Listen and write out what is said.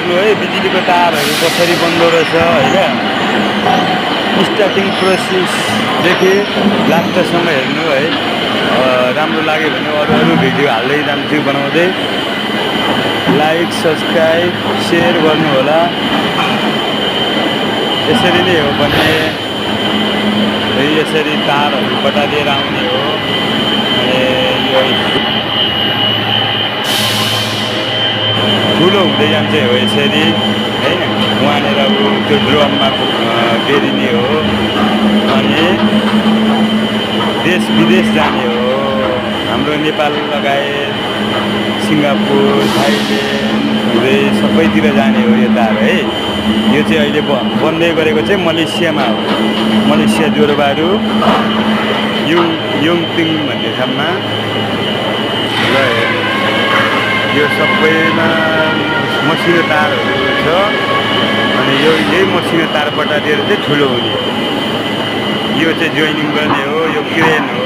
हेर्नु है बिजुलीको तारहरू कसरी बन्दो रहेछ होइन स्टार्टिङ प्रोसेसदेखि लास्टसम्म हेर्नु है राम्रो लाग्यो भने अरू भिडियो हाल्दै जान्छु बनाउँदै लाइक सब्सक्राइब सेयर गर्नु होला यसरी नै हो भने यसरी तारहरू बटालिएर आउने हो अनि यो ठुलो हुँदै जान्छ हो यसरी हैन वहाँनिर त्यो ड्रममा बेरिने हो अनि देश विदेश जाने हो हाम्रो नेपाल लगायत सिङ्गापुर थाइल्यान्ड हुँदै सबैतिर जाने हो यो तार है यो चाहिँ अहिले बन्दै गरेको चाहिँ मलेसियामा हो मलेसिया जोरबारु युङपिङ भन्ने ठाउँमा र यो सबैमा मसिनो तारहरू छ अनि यही मसिनो तार बटालेर चाहिँ ठुलो हुने यो चाहिँ जोइनिङ गर्ने हो यो क्रेन हो